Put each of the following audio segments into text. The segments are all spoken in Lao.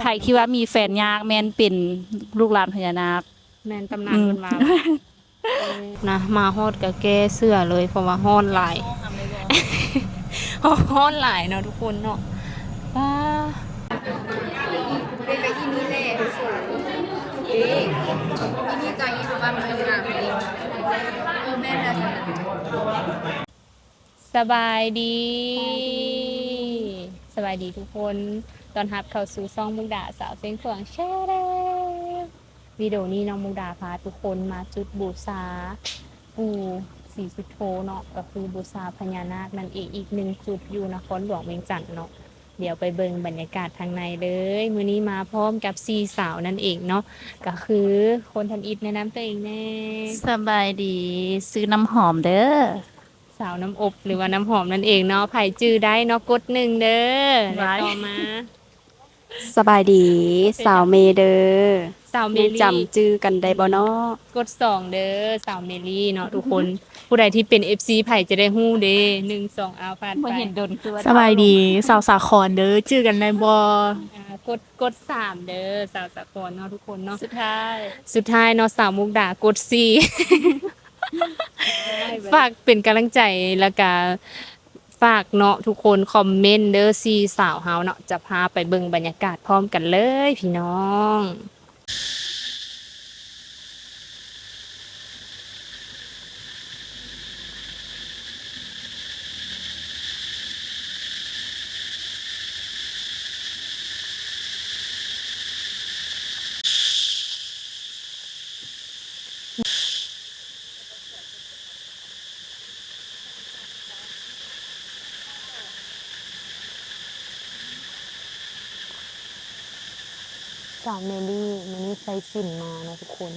ຜທີ່ວ່າມີແຟນຍາກແມ່ນເປັນລູກຫຼານພະຍານາກ. ແມ່ນຕຳນານ ອືມ ເພິ່ນວ່າ. ນະ ມາຮອດກະແກ້ເສື້ອເລີຍ ເພາະວ່າຮ້ອນຫຼາຍ ຮ້ອນຫຼາຍເນາະທຸກຄົນເນາະ. ວ້າ ເປັນໄປອີ່ນີ້ແຫຼະ ເອີ ອີ່ນີ້ຈະອີ່ເພາະວ່າມັນງາມເດ້. ເອີ ແມ່ນແລ້ວ. ສະບາຍດີ ສະບາຍດີ ສະບາຍດີທຸກຄົນ ຕ້ອນຮັບເຂົ້າສູ່ຊ່ອງມຸກດາສາວຊຽງຂວາງ Channel. ວິດີໂອນີ້ນ້ອງມຸກດາພາທຸກຄົນມາຈຸດບູຊາປູ່ສີສຸດໂທເນາະ ກໍຄືບູຊາພະຍານາກນັ້ນເອງ ອີກໜຶ່ງຈຸດຢູ່ນະຄອນຫຼວງວຽງຈັນເນາະ. ດຽວໄປເບິ່ງບັນຍາກາດທາງໃນເລີຍ. ມື້ນີ້ມາພ້ອມກັບສີ່ສາວນັ້ນເອງເນາະ ກໍຄື ຄົນທຳອິດແນະນຳຕົວເອງແດ່. ສະບາຍດີ ຊື່ນ້ຳຫອມເດີ. ສາວນ້ຳອົບ ຫຼືວ່ານ້ຳຫອມນັ້ນເອງເນາະ ໃຜຈື່ໄດ້ເນາະ ກົດໜຶ່ງເດີ. ແລ້ວຕໍ່ມາ ສະບາຍດີ ສາວເມເດີ. ສາວເມລີ ຍັງຈຳຈື່ກັນໄດ້ບໍ່ເນາະ? ກົດສອງເດີ ສາວເມລີເນາະທຸກຄົນ. ຜູ້ໃດທີ່ເປັນເອັຟຊີໃຜຈະໄດ້ຮູ້ເດ້. ໜຶ່ງ ສອງ ອ້າວ ພາດໄປ. ບໍ່ເຫັນດົນຄືວ່າ ສະບາຍດີ ສາວສາຄອນເດີ ຈື່ກັນໄດ້ບໍ່? ອ່າ ກົດ ກົດສາມເດີ ສາວສາຄອນເນາະທຸກຄົນເນາະ. ສຸດທ້າຍ ສຸດທ້າຍເນາະ ສາວມຸກດາ ກົດສີ່. ຝາກເປັນກຳລັງໃຈ ແລ້ວກະຝາກເນາະທຸກຄົນ ຄອມເມັນເດີ ສີ່ສາວເຮົາເນາະ. ຈະພາໄປເບິ່ງບັນຍາກາດພ້ອມກັນເລີຍພີ່ນ້ອງ. ສາວເມລີ ມື້ນີ້ໃສ່ສິ້ນມາເນາະທຸກຄົນ.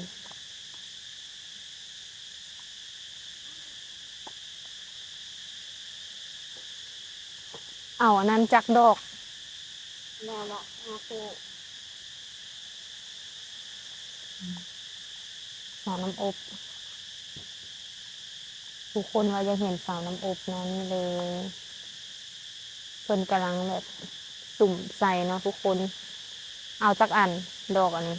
ເອົາອັນນັ້ນຈັກດອກ? ແລ້ວເນາະ ມາຄູ່ ສາວນ້ຳອົບ. ທຸກຄົນວ່າຢາກເຫັນສາວນ້ຳອົບເນາະ ນີ້ເລີຍ. ເພິ່ນກຳລັງແບບສຸມໃສ່ເນາະທຸກຄົນ. ເອົາຈັກອັນ ດອກອັນນີ້?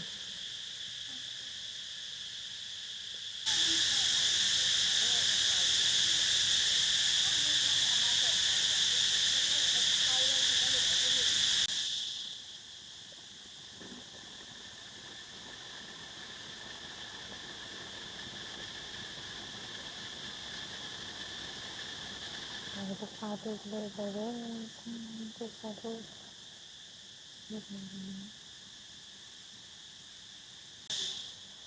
ສາທຸ ສາທຸ ເດີ ເດີ ເດີ ສາທຸ ສາທຸ.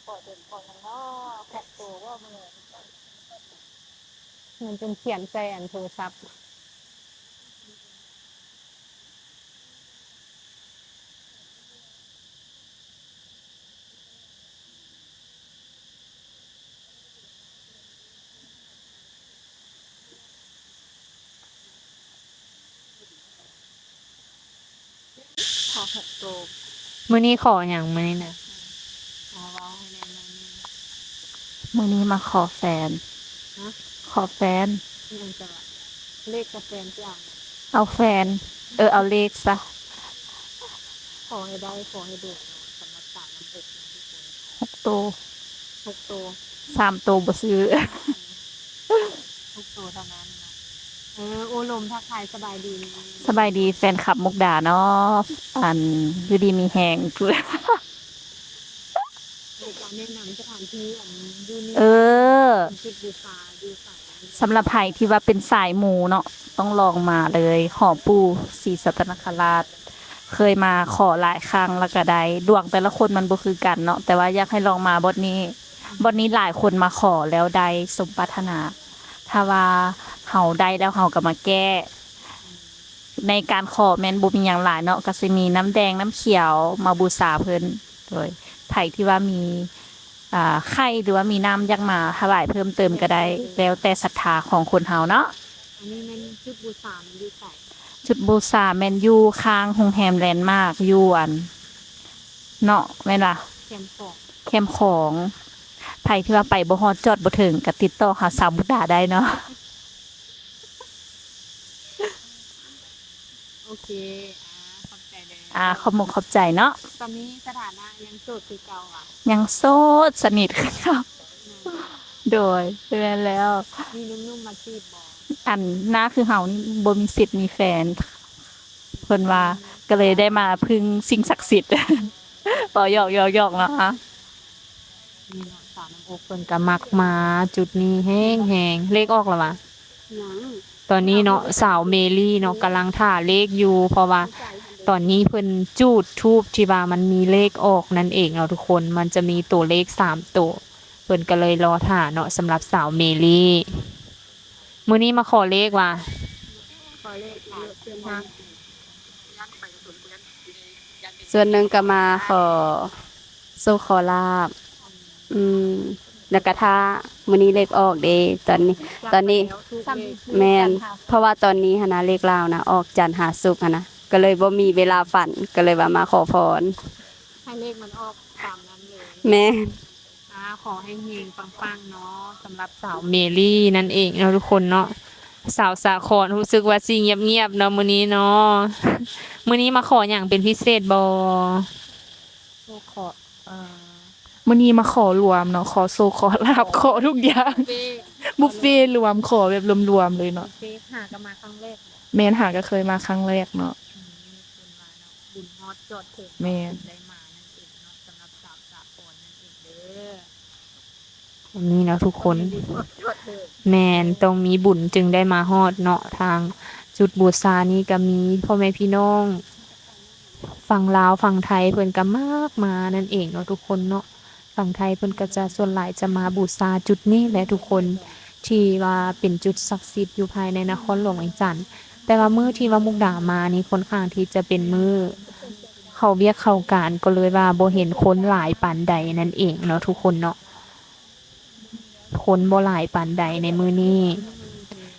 ເກາະເຕັມເກາະຫຍັງເນາະ ແພັດໂຕບໍ່ມື້ນີ້ ມັນຈົນຂຽນໃສ່ອັນໂທລະສັບ. ຂໍຫົກໂຕ. ມື້ນີ້ຂໍຫຍັງ? ມື້ນີ້ນະ ອືມ ເວົ້າໃຫ້ແນ່ໜ້ອຍໜຶ່ງ. ມື້ນີ້ມາຂໍແຟນ. ຮະ? ຂໍແຟນ. ອີຫຍັງຈະວ່າ ເລກກັບແຟນຊິເອົາຫຍັງ? ເອົາແຟນ. ເອີ ເອົາເລກຊະ. ຂໍໃຫ້ໄດ້ ຂໍໃຫ້ໂດນເນາະ ສຳລັບສາວນ້ຳອົບເນາະທຸກຄົນ. ຫົກໂຕ. ຫົກໂຕ. ສາມໂຕບໍ່ຊື້. ອືມ ຫົກໂຕເທົ່ານັ້ນເນາະ. ເອີ ໂອ້ລົມທັກທາຍສະບາຍດີແນ່. ສະບາຍດີແຟນຄລັບມຸກດາເນາະ ອັນ ຢູ່ດີມີແຮງ. ແນະນຳສະຖານທີ່ ອັນ ຢູ່ນີ້ ເອີ ເປັນຈຸດບູຊາຢູ່ໃສ? ສຳລັບໃຜທີ່ວ່າເປັນສາຍໝູເນາະ ຕ້ອງລອງມາເລີຍ ຫໍປູ່ສີສັດຕະນະຄະລາດ. ເຄີຍມາຂໍຫຼາຍຄັ້ງແລ້ວກະໄດ້ ດວງແຕ່ລະຄົນມັນບໍ່ຄືກັນເນາະ ແຕ່ວ່າຢາກໃຫ້ລອງມາບ່ອນນີ້. ບ່ອນນີ້ຫຼາຍຄົນມາຂໍແລ້ວໄດ້ສົມປາດຖະໜາ. ຖ້າວ່າເຮົາໄດ້ແລ້ວເຮົາກະມາແກ້. ໃນການຂໍແມ່ນບໍ່ມີຫຍັງຫຼາຍເນາະ ກະຊິມີນ້ຳແດງນ້ຳຂຽວມາບູຊາເພິ່ນ. ໂດຍ ໃຜທີ່ວ່າມີ ອ່າ ໄຂ່ ຫຼືວ່າມີນ້ຳຢາກມາຖວາຍເພີ່ມເຕີມກະໄດ້ ແລ້ວແຕ່ສັດທາຂອງຄົນເຮົາເນາະ. ອັນນີ້ແມ່ນຈຸດບູຊາມັນຢູ່ໃສ? ຈຸດບູຊາແມ່ນຢູ່ຂ້າງໂຮງແຮມແລນມາກ ຢູ່ອັນ ເນາະ ແມ່ນຫວາ? ແຄມຂອງ. ແຄມຂອງ. ໃຜທີ່ວ່າໄປບໍ່ຮອດ ຈອດບໍ່ເຖິງ ກະຕິດຕໍ່ຫາສາວມຸກດາໄດ້ເນາະ. ໂອເຄ ອາ ຂອບໃຈເດີ. ອ່າ ຂອບມຸກຂອບໃຈເນາະ. ຕອນນີ້ສະຖານະຍັງໂສດຄືເກົ່າຫວາ? ຍັງໂສດສະໜິດຄືເກົ່າ. ໂດຍ ແມ່ນແລ້ວ. ມີໜຸ່ມໆມາຈີບບໍ່? ອັນໜ້າຄືເຮົານີ້ບໍ່ມີສິດມີແຟນ ເພິ່ນວ່າ ອືມ ກໍເລີຍໄດ້ມາເພິ່ງສິ່ງສັກສິດ. ເວົ້າຫຍອກໆໆເນາະ. ນີ້ເນາະ ສາວນ້ຳອົບເພິ່ນກໍມັກມາຈຸດນີ້ແຮງໆ. ເລກອອກແລ້ວຫວາ? ຍັງ. ຕອນນີ້ເນາະ ສາວເມລີເນາະ ກຳລັງຖ້າເລກຢູ່ ເພາະວ່າຕອນນີ້ເພິ່ນຈູດທູບທີ່ວ່າມັນມີເລກອອກນັ້ນເອງເນາະທຸກຄົນ ມັນຈະມີໂຕເລກສາມໂຕ ເພິ່ນກໍເລີຍລໍຖ້າເນາະ ສຳລັບສາວເມລີ. ມື້ນີ້ມາຂໍເລກຫວາ? ຂໍເລກ ສ່ວນໜຶ່ງກໍມາຂໍໂຊກຂໍລາບ ອືມ ແລ້ວກໍຖ້າມື້ນີ້ເລກອອກເດ້ ຕອນນີ້ ຕອນນີ້ ແມ່ນ ເພາະວ່າຕອນນີ້ຫັ້ນນະ ເລກລາວນະ ອອກຈັນຫາສຸກຫັ້ນນະ ກໍເລີຍບໍ່ມີເວລາຝັນ ກໍເລີຍວ່າມາຂໍພອນ ໃຫ້ເລກມັນອອກຕາມນັ້ນເລີຍ. ແມ່ນ. ອ່າ ຂໍໃຫ້ເຮງປັງໆເນາະ ສຳລັບສາວເມລີນັ້ນເອງເນາະທຸກຄົນເນາະ. ສາວສາຄອນຮູ້ສຶກວ່າຊິງຽບໆເນາະມື້ນີ້ເນາະ. ມື້ນີ້ມາຂໍຫຍັງເປັນພິເສດບໍ່? ຂໍ ເອີ ມື້ນີ້ມາຂໍລວມເນາະ ຂໍໂຊກຂໍລາບ ຂໍທຸກຢ່າງ ບຸບເຟ ບຸບເຟລວມ ຂໍແບບລວມໆເລີຍເນາະ. ຫາກໍມາຄັ້ງແລກບໍ່? ແມ່ນ ຫາກໍເຄີຍມາຄັ້ງແລກເນາະ. ອືມ ເພິ່ນວ່າເນາະ ບຸນຮອດຈອດເຖິງ ແມ່ນ ເພິ່ນໄດ້ມານັ້ນເອງເນາະ ສຳລັບສາວສາຄອນນັ້ນເອງເດີ. ອັນນີ້ເນາະທຸກຄົນ ແມ່ນ ຕ້ອງມີບຸນຈຶ່ງໄດ້ມາຮອດເນາະ. ທາງຈຸດບູຊານີ້ກໍມີພໍ່ແມ່ພີ່ນ້ອງຝັ່ງລາວຝັ່ງໄທເພິ່ນກໍມັກມານັ້ນເອງເນາະທຸກຄົນເນາະ. ຝັ່ງໄທເພິ່ນກໍຈະສ່ວນຫຼາຍຈະມາບູຊາຈຸດນີ້ແຫຼະທຸກຄົນ ທີ່ວ່າເປັນຈຸດສັກສິດຢູ່ພາຍໃນນະຄອນຫຼວງວຽງຈັນ. ແຕ່ວ່າມື້ທີ່ວ່າມຸກດາມານີ້ ຄ່ອນຂ້າງທີ່ຈະເປັນມື້ເຂົ້າວຽກເຂົ້າການ ກໍເລີຍວ່າບໍ່ເຫັນຄົນຫຼາຍປານໃດນັ້ນເອງເນາະທຸກຄົນເນາະ. ຄົນບໍ່ຫຼາຍປານໃດໃນມື້ນີ້.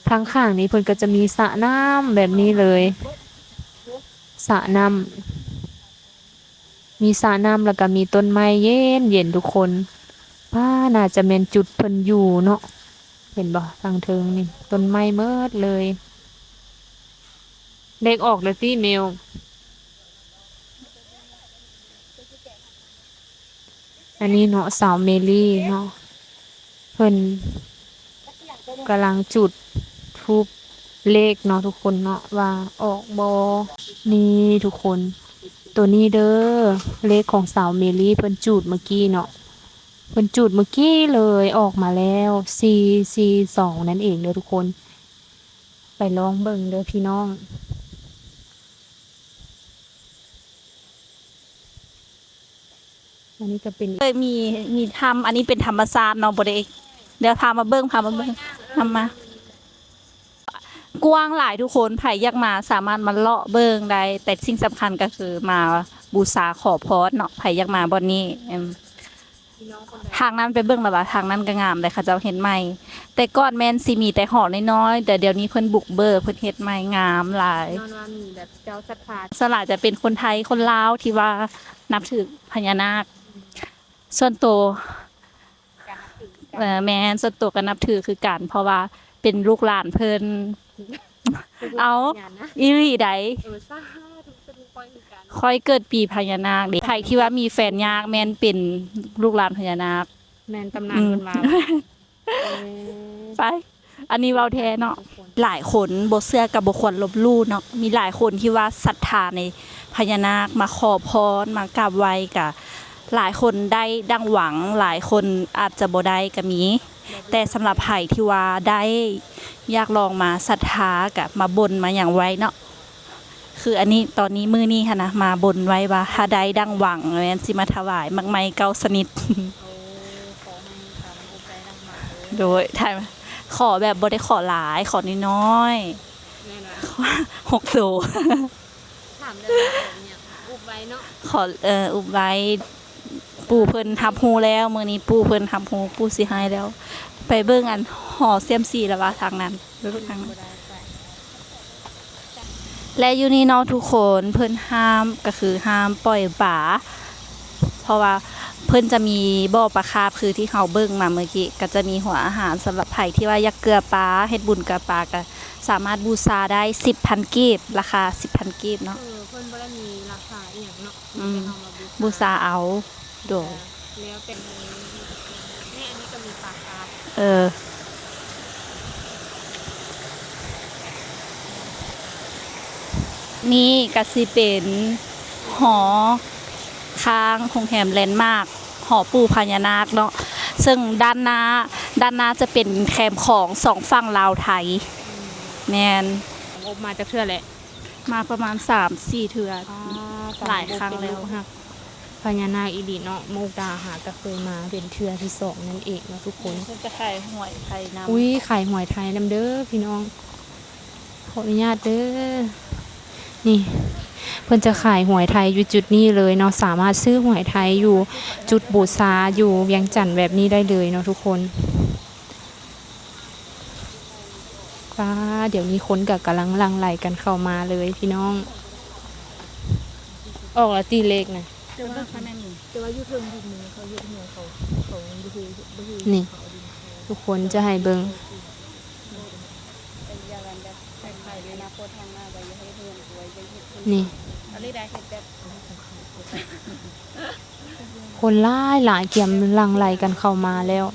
ທາງຂ້າງນີ້ເພິ່ນກໍຈະມີສະນ້ຳແບບນີ້ເລີຍ ສະນ້ຳ ມີສະນ້ຳ ແລ້ວກໍມີຕົ້ນໄມ້ເຢັນໆທຸກຄົນ. ປ້າ ໜ້າຈະແມ່ນຈຸດເພິ່ນຢູ່ເນາະ. ເຫັນບໍ່ ທາງເທິງນີ້ ຕົ້ນໄມ້ໝົດເລີຍ. ເລກອອກແລ້ວຕິ ເມວ? ອັນນີ້ເນາະ ສາວເມລີເນາະ ເພິ່ນກຳລັງຈຸດທູບເລກເນາະທຸກຄົນເນາະ ວ່າອອກບໍ່. ນີ້ທຸກຄົນ ໂຕນີ້ເດີ ເລກຂອງສາວເມລີ ເພິ່ນຈູດເມື່ອກີ້ເນາະ ເພິ່ນຈູດເມື່ອກີ້ເລີຍ ອອກມາແລ້ວ ສີ່ສີ່ສອງ ນັ້ນເອງເດີທຸກຄົນ. ໄປລອງເບິ່ງເດີພີ່ນ້ອງ. ອັນນີ້ກໍເປັນ ເອີ ມີ ມີຖ້ຳ ອັນນີ້ເປັນທຳມະຊາດເນາະ ບໍ່ໄດ້ ດຽວພາມາເບິ່ງ ພາມາເບິ່ງ ນຳມາ ກວ້າງຫຼາຍທຸກຄົນ ໃຜຢາກມາສາມາດມາເລາະເບິ່ງໄດ້ ແຕ່ສິ່ງສຳຄັນກໍຄືມາບູຊາຂໍພອນເນາະ ໃຜຢາກມາບ່ອນນີ້ ເອີ ທາງນັ້ນໄປເບິ່ງແລ້ວວ່າ ທາງນັ້ນກໍງາມເດ້ ເຂົາເຈົ້າເຮັດໃໝ່ ແຕ່ກ່ອນແມ່ນຊິມີແຕ່ຫໍນ້ອຍໆ ແຕ່ດຽວນີ້ເພິ່ນບຸກເບີກ ເພິ່ນເຮັດໃໝ່ງາມຫຼາຍ ຍ້ອນວ່າມີແບບເຈົ້າສັດທາ ສ່ວນຫຼາຍຈະເປັນຄົນໄທ ຄົນລາວທີ່ວ່ານັບຖືພະຍານາກ ສ່ວນໂຕ ເອີ ແມ່ນ ສ່ວນໂຕກໍນັບຖືຄືກັນ ເພາະວ່າເປັນລູກຫຼານເພິ່ນ ເອົ້າ ອີ່ຫຼີໃດ ເອີ ສາທຸ ສາທຸ ຂ້ອຍຄືກັນ ຂ້ອຍເກີດປີພະຍານາກເດ້ ໃຜທີ່ວ່າມີແຟນຍາກແມ່ນເປັນລູກຫຼານພະຍານາກ ແມ່ນຕຳນານ ອືມ ເພິ່ນວ່າ ເອີ ໄປ ອັນນີ້ເວົ້າແທ້ເນາະ ທຸກຄົນ ຫຼາຍຄົນບໍ່ເຊື່ອກໍບໍ່ຄວນລົບຫຼູ່ເນາະ ມີຫຼາຍຄົນທີ່ວ່າສັດທາໃນພະຍານາກ ມາຂໍພອນ ມາກາບໄຫວ້ ກໍຫຼາຍຄົນໄດ້ດັ່ງຫວັງ ຫຼາຍຄົນອາດຈະບໍ່ໄດ້ກໍມີ ແຕ່ສຳລັບໃຜທີ່ວ່າໄດ້ ຢາກລອງມາສັດທາ ກໍມາບົນມາຫຍັງໄວ້ເນາະ ຄືອັນນີ້ ຕອນນີ້ ມື້ນີ້ຫັ້ນນະ ມາບົນໄວ້ວ່າ ຖ້າໄດ້ດັ່ງຫວັງ ແມ່ນຊິມາຖວາຍໝາກໄມ້ເກົ້າຊະນິດ ໂອ້ ຂໍໃຫ້ສາວນ້ຳອົບໄດ້ດັ່ງຫວັງເດີ ໂດຍ ຖ້າ ຂໍແບບບໍ່ໄດ້ຂໍຫຼາຍ ຂໍນ້ອຍໆ ແມ່ນຫວາ? ຫົກໂຕ ຖາມແບບວ່າ ແບບຫຍັງ ອຸບໄວ້ເນາະ ຂໍ ເອີ ອຸບໄວ້ ປູ່ເພິ່ນຮັບຮູ້ແລ້ວ ມື້ນີ້ປູ່ເພິ່ນຮັບຮູ້ ປູ່ຊິໃຫ້ແລ້ວ ໄປເບິ່ງອັນຫໍສ່ຽມຊີແລ້ວວ່າທາງນັ້ນ ໄປເບິ່ງທາງນັ້ນ ແລະ ຢູ່ນີ້ເນາະທຸກຄົນ ເພິ່ນຫ້າມ ກໍຄືຫ້າມປ່ອຍປາ ເພາະວ່າເພິ່ນຈະມີບໍ່ປາຄາບ ຄືທີ່ເຮົາເບິ່ງມາເມື່ອກີ້ ກໍຈະມີຫົວອາຫານ ສຳລັບໃຜທີ່ວ່າຢາກເກືອປາ ເຮັດບຸນເກືອປາ ກໍ ສາມາດບູຊາໄດ້ສິບພັນກີບ ລາຄາສິບພັນກີບເນາະ. ເອີ ເພິ່ນບໍ່ໄດ້ມີລາຄາອີ່ຫຍັງເນາະ ອືມ ມີແຕ່ເຮົາມາບູຊາ ບູຊາເອົາ ໂດຍ ແລ້ວແຕ່ ນີ້ ອັນນີ້ກໍມີປາກາດ ເອີ ນີ້ກໍຊິເປັນຫໍຂ້າງໂຮງແຮມແລນມາກ ຫໍປູ່ພະຍານາກເນາະ ເຊິ່ງດ້ານໜ້າ ດ້ານໜ້າຈະເປັນແຄມຂອງສອງຝັ່ງລາວໄທ ອືມ ແມ່ນ. ອົບມາຈັກເທື່ອແຫຼະ? ມາປະມານສາມສີ່ເທື່ອ ອາ ຫຼາຍຄັ້ງແລ້ວ. ພະຍານາກອີ່ຫຼີເນາະ ມຸກດາຫາກໍເຄີຍມາເປັນເທື່ອທີສອງນັ້ນເອງເນາະທຸກຄົນ. ເພິ່ນຈະຂາຍຫວຍໄທນຳ. ອຸ້ຍ ຂາຍຫວຍໄທນຳເດີພີ່ນ້ອງ ຂໍອະນຸຍາດເດີ. ນີ້ ເພິ່ນຈະຂາຍຫວຍໄທຢູ່ຈຸດນີ້ເລີຍເນາະ ສາມາດຊື້ຫວຍໄທຢູ່ຈຸດບູຊາຢູ່ວຽງຈັນແບບນີ້ໄດ້ເລີຍເນາະທຸກຄົນ. ປ້າ ດຽວນີ້ຄົນກໍກຳລັງຫຼັ່ງໄຫຼກັນເຂົ້າມາເລີຍພີ່ນ້ອງ. ອອກແລ້ວຕິເລກນະ? ແຕ່ວ່າ ແຕ່ວ່າຢູ່ເທິງດິນນີ້ເຂົາເຮັດໃຫ້ເຂົາ ເຂົາບໍ່ເຮັດ ບໍ່ເຮັດ ນີ້ ເຂົາເອົາດິນ ທຸກຄົນຈະໃຫ້ເບິ່ງ ນີ້ ຄົນຫຼາຍໆ ກຽມຫຼັ່ງໄຫຼກັນເຂົ້າມາແລ້ວ.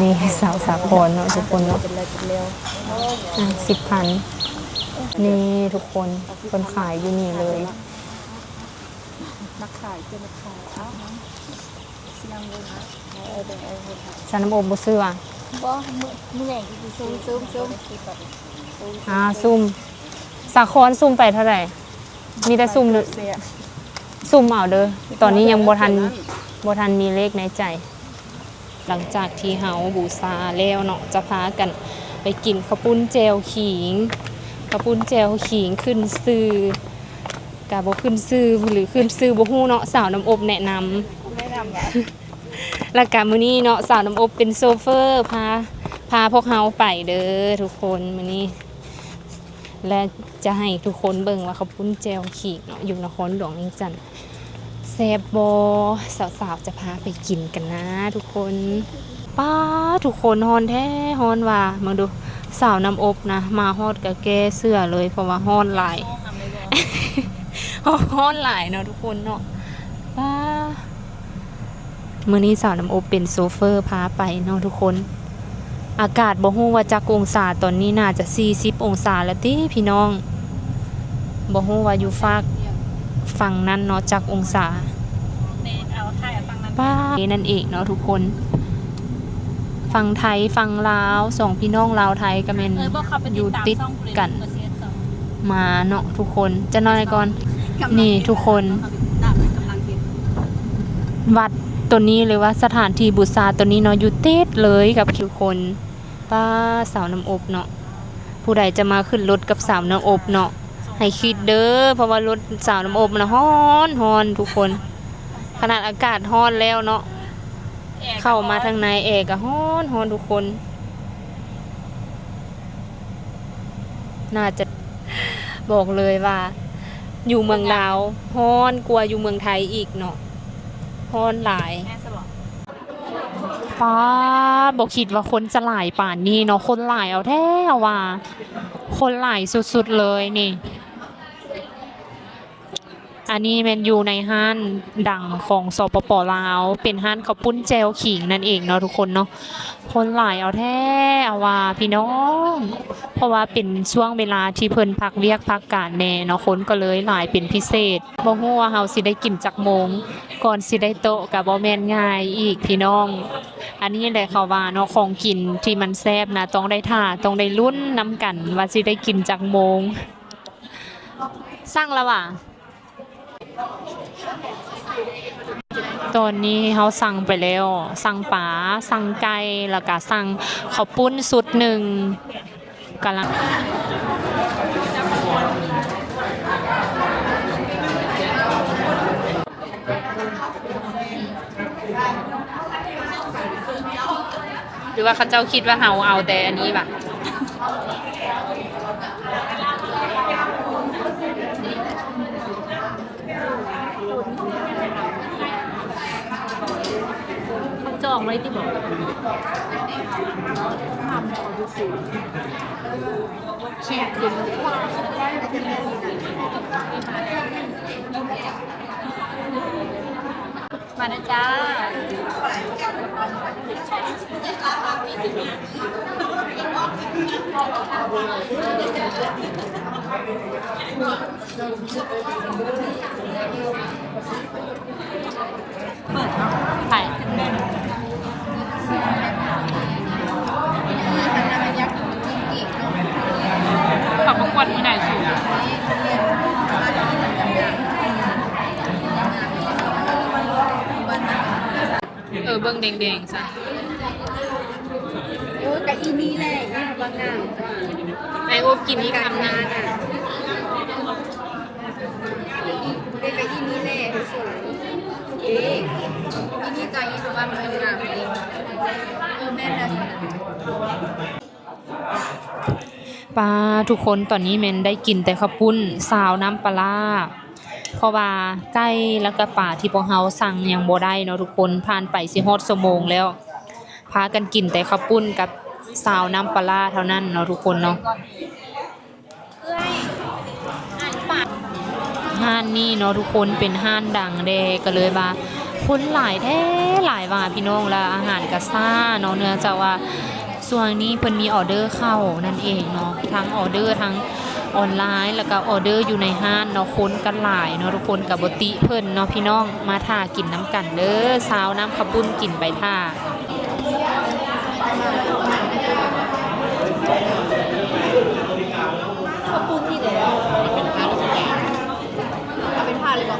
ນີ້ສາວສາຄອນເນາະທຸກຄົນເນາະ ອາ ສິບພັນ. ນີ້ທຸກຄົນ ເພິ່ນຂາຍຢູ່ນີ້ເລີຍ. ນັກຂາຍ ເປັນນັກຂາຍ ເອົາ ສາວນ້ຳອົບບໍ່ຊື້ຫວາ? ບໍ່ ມື້ ມື້ແລງຊິຊຸ່ມ ຊຸ່ມ ຊຸ່ມ ອ່າ ຊຸ່ມ. ສາຄອນຊຸ່ມໄປເທົ່າໃດ? ມີແຕ່ຊຸ່ມ ຊຸ່ມເອົາເດີ ຕອນນີ້ຍັງບໍ່ທັນ ບໍ່ທັນມີເລກໃນໃຈ. ຫຼັງຈາກທີ່ເຮົາບູຊາແລ້ວເນາະ ຈະພາກັນໄປກິນເຂົ້າປຸ້ນແຈ່ວຂີງ ເຂົ້າປຸ້ນແຈ່ວຂີງຂຶ້ນຊື່ ກະບໍ່ຂຶ້ນຊື່ ຫຼືຂຶ້ນຊື່ບໍ່ຮູ້ເນາະ ສາວນ້ຳອົບແນະນຳ ແນະນຳວ່າ ແລ້ວກະມື້ນີ້ເນາະ ສາວນ້ຳອົບເປັນໂຊເຟີ ພາ ພາພວກເຮົາໄປເດີທຸກຄົນ ມື້ນີ້ ແລະ ຈະໃຫ້ທຸກຄົນເບິ່ງວ່າເຂົ້າປຸ້ນແຈ່ວຂີງເນາະ ຢູ່ນະຄອນຫຼວງວຽງຈັນ ແຊບບໍ່? ສາວໆ ຈະພາໄປກິນກັນນະທຸກຄົນ. ປ້າ ທຸກຄົນ ຮ້ອນແທ້ຮ້ອນວ່າ ເບິ່ງດູ ສາວນ້ຳອົບນະ ມາຮອດກະແກ້ເສື້ອເລີຍ ເພາະວ່າຮ້ອນຫຼາຍ ຮ້ອນຫຼາຍເນາະທຸກຄົນເນາະ. ປ້າ ມື້ນີ້ສາວນ້ຳອົບເປັນໂຊເຟີພາໄປເນາະທຸກຄົນ. ອາກາດບໍ່ຮູ້ວ່າຈັກອົງສາ ຕອນນີ້ໜ້າຈະສີ່ສິບອົງສາແລ້ວຕິພີ່ນ້ອງ. ບໍ່ຮູ້ວ່າຢູ່ຟາກຝັ່ງນັ້ນເນາະ ຈັກອົງສາ. ປ້າ ນັ້ນເອງເນາະທຸກຄົນ. ຝັ່ງໄທ ຝັ່ງລາວ ສອງພີ່ນ້ອງລາວໄທກໍແມ່ນ ເອີ ບໍ່ເຂົ້າໄປຕິດຕາມ ຢູ່ຕິດກັນ ຊ່ອງຜູ້ໃດ ມາເນາະທຸກຄົນ. ຈັກໜ້ອຍກ່ອນ ນີ້ທຸກຄົນ ວັດໂຕນີ້ ຫຼືວ່າສະຖານທີ່ບູຊາໂຕນີ້ເນາະ ຢູ່ຕິດເລີຍກັບທຸກຄົນ. ປ້າ ສາວນ້ຳອົບເນາະ ຜູ້ໃດຈະມາຂຶ້ນລົດກັບສາວນ້ຳອົບເນາະ ໃຫ້ຄິດເດີ ເພາະວ່າລົດສາວນ້ຳອົບນະຮ້ອນໆ ທຸກຄົນ. ຂະໜາດອາກາດຮ້ອນແລ້ວເນາະ ເຂົ້າມາທາງໃນແອກໍຮ້ອນໆ ທຸກຄົນ. ໜ້າຈະ ບອກເລີຍວ່າຢູ່ເມືອງລາວຮ້ອນກວ່າຢູ່ເມືອງໄທອີກເນາະ ຮ້ອນຫຼາຍ. ປ້າ ບໍ່ຄິດວ່າຄົນຈະຫຼາຍປານນີ້ເນາະ ຄົນຫຼາຍເອົາແທ້ເອົາວ່າ ຄົນຫຼາຍສຸດໆ ເລີຍນີ້. ອັນນີ້ແມ່ນຢູ່ໃນຮ້ານດັງຂອງ ສປປ ລາວ ເປັນຮ້ານເຂົ້າປຸ້ນແຈ່ວຂີງນັ້ນເອງເນາະທຸກຄົນເນາະ. ຄົນຫຼາຍເອົາແທ້ເອົາວ່າພີ່ນ້ອງ ເພາະວ່າເປັນຊ່ວງເວລາທີ່ເພິ່ນພັກວຽກພັກການແດ່ເນາະ ຄົນກໍເລີຍຫຼາຍເປັນພິເສດ. ບໍ່ຮູ້ວ່າເຮົາຊິໄດ້ກິນຈັກໂມງ ກ່ອນຊິໄດ້ໂຕະກໍບໍ່ແມ່ນງ່າຍອີກພີ່ນ້ອງ. ອັນນີ້ແຫຼະເຂົາວ່າເນາະ ຂອງກິນທີ່ມັນແຊບນະ ຕ້ອງໄດ້ຖ້າ ຕ້ອງໄດ້ລຸ້ນນຳກັນວ່າຊິໄດ້ກິນຈັກໂມງ. ສັ່ງລະຫວາ? ຕອນນີ້ເຮົາສັ່ງໄປແລ້ວ ສັ່ງປາ ສັ່ງໄກ່ ແລ້ວກະສັ່ງເຂົ້າປຸ້ນຊຸດໜຶ່ງ ກຳລັງ ຫຼືວ່າເຂົາເຈົ້າຄິດວ່າເຮົາເອົາແຕ່ອັນນີ້ຫວາ? ເຂົາເຈາະ ອອກມາໄດ້ຕິບໍ່? ມາເດີຈ້າ. ເປີດເນາະ ໄປ ເຂົາປະກວດມື້ໃດສູ? ເອີ ເບິ່ງແດງໆຊະ. ໂອ້ ກະອີ່ນີ້ແຫຼະ ອີ່ບາງນາງ. ໄອໂອບກິນອີກຄຳໜຶ່ງ. ເອີ ກະອີ່ນີ້ແຫຼະ. ເອີ ອີ່ນີ້ກະອີ່ບາງນາງ. ເອີ ແມ່ນແລ້ວ. ປາ ທຸກຄົນ ຕອນນີ້ແມ່ນໄດ້ກິນແຕ່ເຂົ້າປຸ້ນຊາວນ້ຳປາຫຼ້າ ເພາະວ່າໄກ່ ແລ້ວກະປາທີ່ພວກເຮົາສັ່ງຍັງບໍ່ໄດ້ເນາະທຸກຄົນ. ຜ່ານໄປຊິຮອດຊົ່ວໂມງແລ້ວ ພາກັນກິນແຕ່ເຂົ້າປຸ້ນກັບຊາວນ້ຳປາຫຼ້າເທົ່ານັ້ນເນາະທຸກຄົນເນາະ. ຮ້ານນີ້ເນາະທຸກຄົນ ເປັນຮ້ານດັງແດ່ ກະເລີຍວ່າຄົນຫຼາຍແທ້ຫຼາຍວ່າພີ່ນ້ອງ ແລະອາຫານກະຊ້າເນາະ ເນື່ອງຈາກວ່າຊ່ວງນີ້ເພິ່ນມີອໍເດີເຂົ້ານັ້ນເອງເນາະ ທັງອໍເດີທາງອອນລາຍ ແລ້ວກະອໍເດີຢູ່ໃນຮ້ານເນາະ. ຄົນກະຫຼາຍເນາະທຸກຄົນ ກະບໍ່ຕິເພິ່ນເນາະພີ່ນ້ອງ. ມາຖ້າກິນນຳກັນເດີ ຊາວນ້ຳເຂົ້າປຸ້ນ ກິນໄປຖ້າ. ເຂົ້າປຸ້ນນີ້ແຫຼະ ເອົາເປັນພາດເລີຍບໍ? ເອົາເປັນພາດເລີຍ.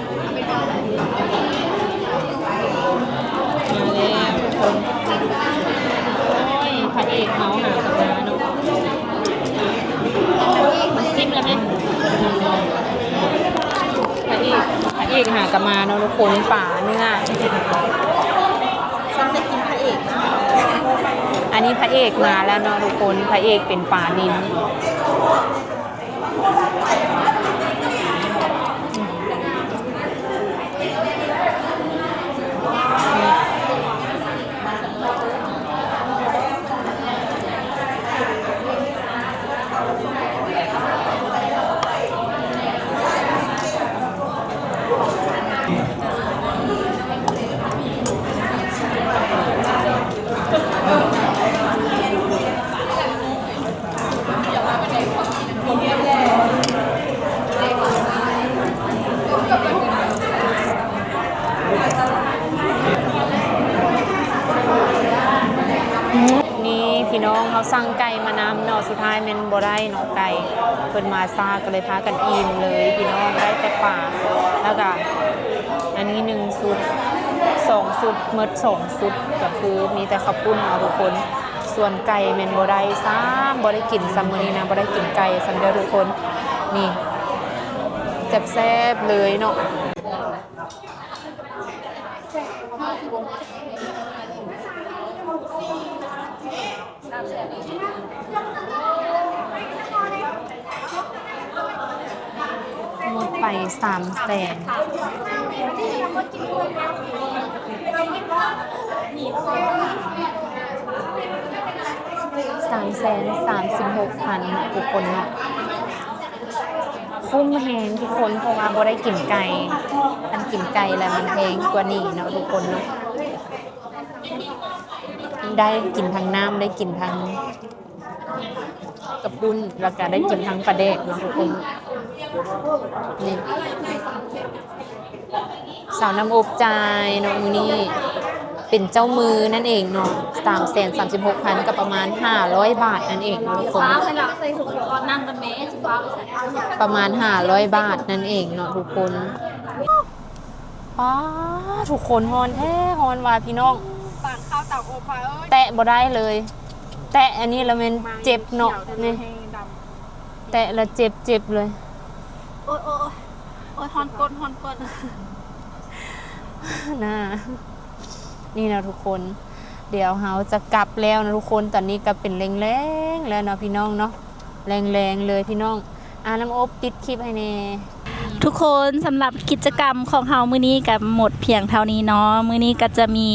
ມາແລ້ວທຸກຄົນ ໂອ້ຍ ພະເອກເຮົາຫາກະມາເນາະ. ນ້ຳຈິ້ມລະແມ່ນ ພະເອກ ພະເອກຫາກະມາເນາະທຸກຄົນ ປາເນື້ອ. ອັນນີ້ພະເອກມາແລ້ວເນາະທຸກຄົນ ພະເອກເປັນປານິນ. ນີ້ພີ່ນ້ອງ ເຮົາສັ່ງໄກ່ມານຳເນາະ ສຸດທ້າຍແມ່ນບໍ່ໄດ້ເນາະໄກ່ ເພິ່ນມາຊ້າ ກະເລີຍພາກັນອີ່ມເລີຍພີ່ນ້ອງ. ໄດ້ແຕ່ປາ ແລ້ວກະອັນນີ້ໜຶ່ງຊຸດ ສອງຊຸດ ໝົດສອງຊຸດ ກະຄືມີແຕ່ເຂົ້າປຸ້ນເນາະທຸກຄົນ. ສ່ວນໄກ່ແມ່ນບໍ່ໄດ້ຊ້ຳ ບໍ່ໄດ້ກິນຊ້ຳ ມື້ນີ້ນະ ບໍ່ໄດ້ກິນໄກ່ຊ້ຳເດີທຸກຄົນ. ນີ້ ແຊບໆເລີຍເນາະ. ໝົດໄປສາມແສນ ສາມແສນສາມສິບຫົກພັນ ທຸກຄົນເນາະ. ຄຸ້ມແຮງທຸກຄົນ ເພາະວ່າບໍ່ໄດ້ກິນໄກ່ ຄັນກິນໄກ່ແລ້ວມັນແພງກວ່ານີ້ເນາະທຸກຄົນເນາະ. ໄດ້ກິນທັງນ້ຳ ໄດ້ກິນທັງເຂົ້າປຸ້ນ ແລ້ວກະໄດ້ກິນທັງປາແດກເນາະທຸກຄົນ. ນີ້ ສາວນ້ຳອົບຈ່າຍເນາະ ມື້ນີ້ເປັນເຈົ້າມືນັ້ນເອງເນາະ. ສາມແສນສາມສິບຫົກພັນ ກະປະມານຫ້າຮ້ອຍບາດນັ້ນເອງເນາະທຸກຄົນ ປະມານຫ້າຮ້ອຍບາດນັ້ນເອງເນາະທຸກຄົນ. ປ້າ ທຸກຄົນ ຮ້ອນແທ້ຮ້ອນວ່າພີ່ນ້ອງ ປານຄາວເຕົາອົບວ່າເອີຍ ແຕະບໍ່ໄດ້ເລີຍ ແຕະອັນນີ້ລະແມ່ນເຈັບເນາະ ນີ້ ແຕະລະເຈັບ ເຈັບເລີຍ. ໂອ້ຍ ໂອ້ຍ ໂອ້ຍ ຮ້ອນກົ້ນ ຮ້ອນກົ້ນ ນະ. ນີ້ເນາະທຸກຄົນ ດຽວເຮົາຈະກັບແລ້ວເນາະທຸກຄົນ ຕອນນີ້ກະເປັນແລງໆແລ້ວເນາະພີ່ນ້ອງເນາະ ແລງໆເລີຍພີ່ນ້ອງ. ອາ ນ້ຳອົບ ປິດຄລິບໃຫ້ແດ່. ທຸກຄົນ ສຳລັບກິດຈະກຳຂອງເຮົາມື້ນີ້ກໍໝົດພຽງເທົ່ານີ້ເນາະ. ມື້ນີ້ກໍຈະມີ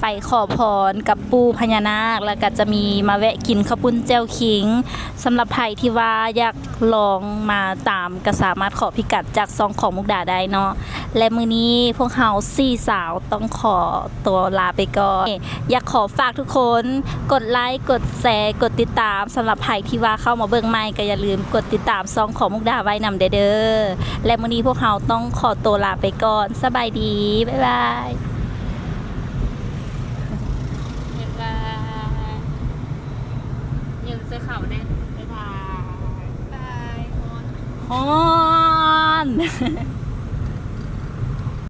ໄປຂໍພອນກັບປູ່ພະຍານາກ ແລ້ວກໍຈະມີມາແວະກິນເຂົ້າປຸ້ນແຈ່ວຂິງ. ສຳລັບໃຜທີ່ວ່າຢາກລອງມາຕາມ ກໍສາມາດຂໍພິກັດຈາກຊ່ອງຂອງມຸກດາໄດ້ເນາະ. ແລະ ມື້ນີ້ພວກເຮົາສີ່ສາວຕ້ອງຂໍຕົວລາໄປກ່ອນ. ຢາກຂໍຝາກທຸກຄົນ ກົດໄລ ກົດແຊ ກົດຕິດຕາມ. ສຳລັບໃຜທີ່ວ່າເຂົ້າມາເບິ່ງໃໝ່ ກໍຢ່າລືມກົດຕິດຕາມຊ່ອງຂອງມຸກດາໄວ້ນຳແດ່ເດີ. ແລະ ມື້ນີ້ພວກເຮົາຕ້ອງຂໍຕົວລາໄປກ່ອນ. ສະບາຍດີ. ບາຍບາຍ. ບາຍບາຍ. ຍິ້ມໃສ່ເຂົາແດ່. ບາຍບາຍ. ຮ້ອນ. ຮ້ອນ.